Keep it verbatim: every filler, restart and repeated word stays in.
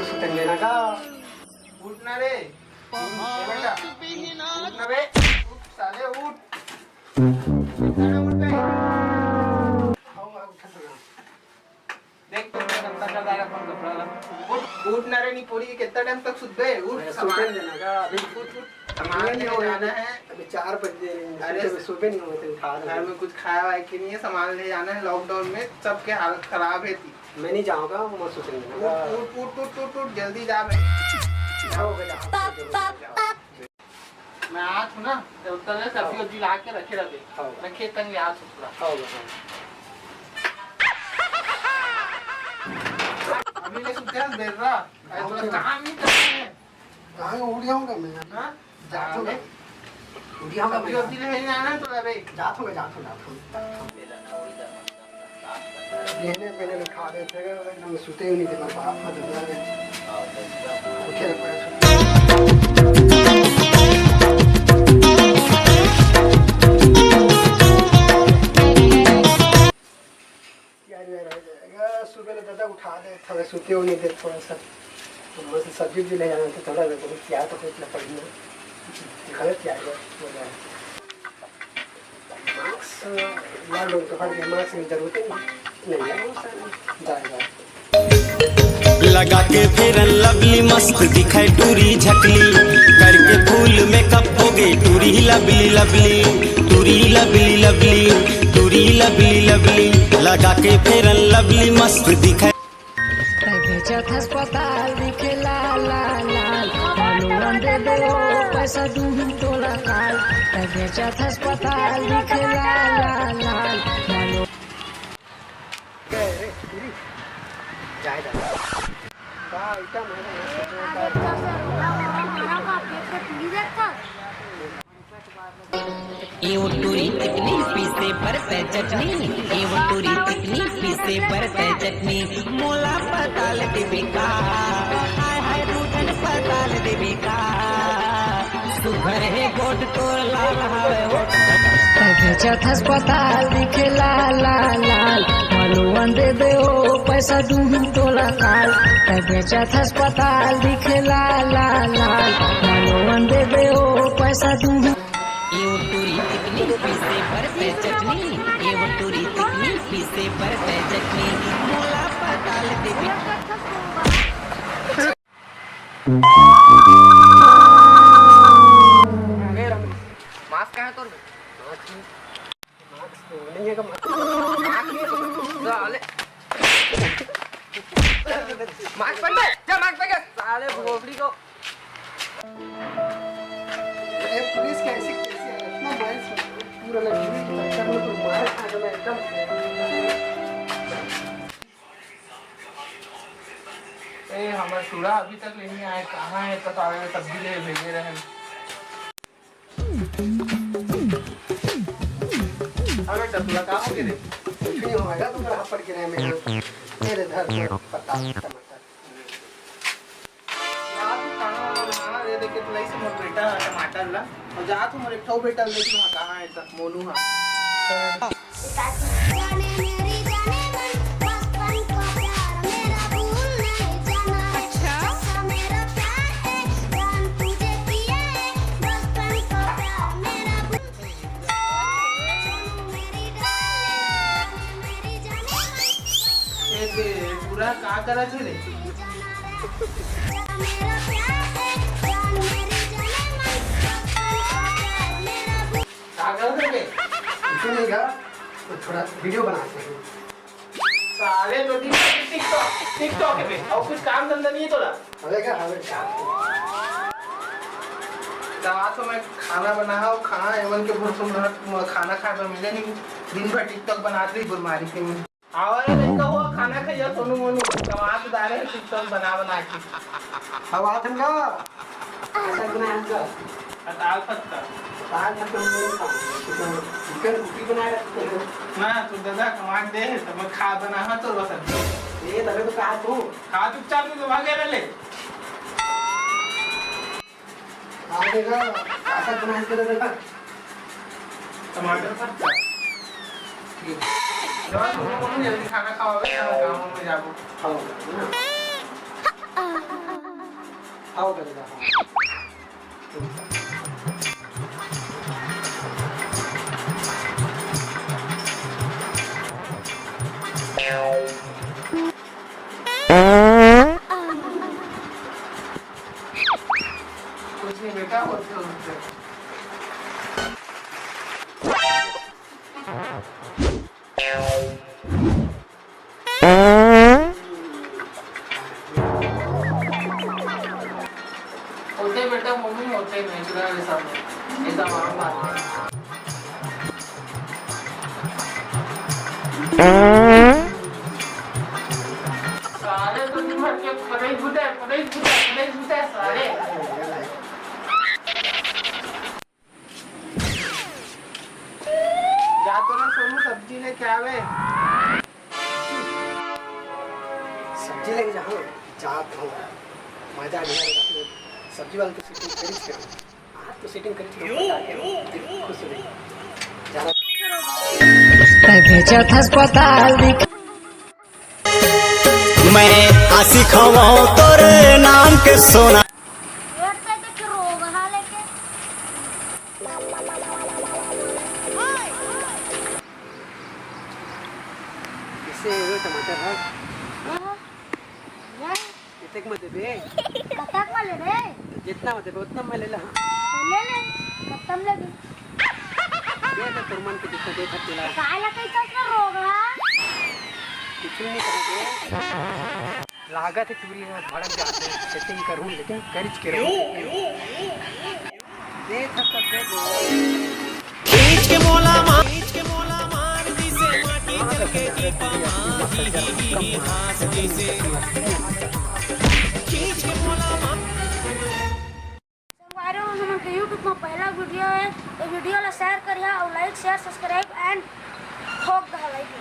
सुतन देना का? उठ ना रे, उठ, ए बेटा, उठ ना बे, उठ साले, उठ। उठ ना, उठ बे। आऊंगा, उठा तो ना। देख तो, मैं गंदा कर डाला अपन कपड़ा ला। उठ, उठ ना रे, नी पोरी, कितना टाइम तक सुतबे? उठ, मैं सामान सुतन देना का? अभी उठ, उठ, उठ। सामान ये नहीं लेके होगा जाना ना। है। अभी चार बज रहे हैं, अरे, सुबह, सुबह नहीं होते, उठा दो। घर में कुछ खाया वाया कि नहीं है, सामान ले जाना है। लॉकडाउन में सबके हालत खराब है थी। मैं नहीं जाऊंगा, मैं सोचने लगा। उठ, उठ, उठ, उठ, उठ, उठ, जल्दी जा बे। जाओ बेटा, जाओ, जाओ, जाओ। मैं आज हूँ ना, तो उतना सब्जी हाँ। वब्जी ला के रखे रहते। हाँ। मैं खेत तक ले आ सकता। हाँ, हाँ। अभी ले सुते हैं, देर रहा। अरे, थोड़ा हाँ। काम नहीं करना है। कहाँ उड़ जाऊंगा मैं? हाँ? जात हूँ अबे। मैं। उड़ जाऊंगा सब्जी मैं। वब्जी ले नहीं आना तो अबे। जात हूँ मैं, जात हूँ, जात हूँ। लेने मैंने खा रहे थे, एकदम सुते ही नहीं थे, मैं बाप का दुनिया में। उठे पड़े सुते। तैयार वैयार हो जाएगा। सुबह ले दादा उठा दे, थोड़ा सुते हो नहीं दे, थोड़ा सा तो बस सब्जी भी ले जाना था, थोड़ा सा बहुत तैयार तो इतना पड़ना। गलत तैयार हो जाए। मास्क, मार लो तो हर मास्क की जरूरत ही नहीं, नहीं है, जाएगा। लगा के फेरन लवली मस्त दिखे टूरी झकली, करके फूल मेकअप हो गई टूरी लवली लवली, टूरी लवली लवली, टूरी लवली लवली। लगा के फेरन लवली मस्त दिखे। तै बेचत अस्पताल दिखे लाल, लाल, लाल। मालूम दे दे ओ पैसा दूँ तोला काल। तै बेचत अस्पताल दिखे लाल, लाल, लाल। मालूम ए वो टूरी तितली पीसे बरते चटनी, ए वो टूरी तितली पीसे बरते चटनी। मोला पताल देवे का, हाय हाय रूठन पताल देवे का। सुघर हे गोट तोर लाल हावे होट। तै बेचत अस्पताल दिखे लाल, लाल, लाल। मलुअन दे दे ओ पैसा दूँ तोला काल। तै बेचत अस्पताल दिखे लाल, लाल, लाल। मलुअन दे दे ओ पैसा दूँ। ए वो टूरी तितली पीसे बरते चटनी, ए वो टूरी तितली पीसे बरते चटनी। मोला पताल देवे। मास्क कहाँ है तोर? मास्क नहीं है का? मास्क नहीं है तो साले। मास्क पहन बे, जा मास्क पहन के। साले भोपड़ी को। ये पुलिस कैसी, कैसी है? इतना माइल्स पूरा लग रही है कि लड़का को तो मार खा गया एकदम। ए, हमर टूरा अभी तक नहीं आए, कहाँ है? तो साले सब्जी ले भेजे रहे। अबे टटुआ, का हो गे रे? कुछ नहीं होगा, तो मेरा हपड़ के रहे मेरा। तेरे धर पर पत्ता, टमाटर। यार, तू खाना वाना बना, ये देखे, तो लाइस मोर बेटा टमाटर ला। और जा तू मोर एक ठो बेटा ले, तू कहाँ है तक, मोनू हा। ए बे, पूरा का करत हे रे? का करत हे बे? कुछ नहीं का, तो थोड़ा वीडियो बनाते हैं। साले तो दिन भर TikTok, TikTok में, और कुछ काम धंधा नहीं है तोला? अबे का, अबे का? रात में खाना बनाओ, कहाँ एमन के भरोसे में खाना खाए बर मिले नहीं, दिन भर TikTok बनात रही बीमारी के में। आवा रे लइका हो, खाना खइया सोनू मोनू, कमात दारे TikTok बना बना के। अब आथन का? ऐसा बनाया हमका। पताल पत्ता। पताल पत्ता में का? चिकन रोटी बनाए रखते हैं। ना, तू दादा कमा के दे, तब मैं खा बना हाँ तो बस। ये तबे तो कहा तू। खा चुपचाप, नहीं तो भागे ले। आ देगा, ऐसा बना के दे देगा। टमाटर पत्ता। ठीक। जब तुम लोग जल्दी खाना खाओगे, तब काम में जाओ। खाओ। कुछ नहीं बेटा, होते होते। होते बेटा, मम्मी होते नहीं, चुरा रे सामने। ऐसा मालूम बात नहीं। सारे तो दिन भर के पढ़ाई बुझे, पढ़ाई बुझे, पढ़ाई बुझे सारे। जा तो ना सोनू, सब्जी लेके आवे। सब्जी लेके जाओ, जात हूँ। मजा नहीं आएगा। सब्जी वाला तो सेटिंग करिस के। आज तो सेटिंग करिस के। खुश हो गई। जाना। तै भेजत अस्पताल दिखा। मैं आशिक हवं तोर नाम के सोना। रोड पे देख रोगहा लेके। किसे हुए टमाटर है? हाँ। हाँ। कितक में देबे? कतक में लेबे? जितना में देबे, उतना में ले ले, हाँ। तो ले ले, कतम लेबे? दे दे, तोर मन के जितना दे सकते ला। काहे ला कैसे इतना रोगहा? कुछ नहीं कहा दे। लागत है टूरी में भड़क जाते हैं, सेटिंग करूँ लेकिन करिच के रहूँ। देख, अब तक देख। खींच के मोला मार, खींच के मोला मार, जैसे माटी चल के टीपा मार, ही, ही, ही, ही, हाथ जैसे। खींच के मोला मार। संगवारी हो, हमन के YouTube में पहला वीडियो है, तो वीडियो ला शेयर करिहा और like, share, subscribe and ठोक दहा like।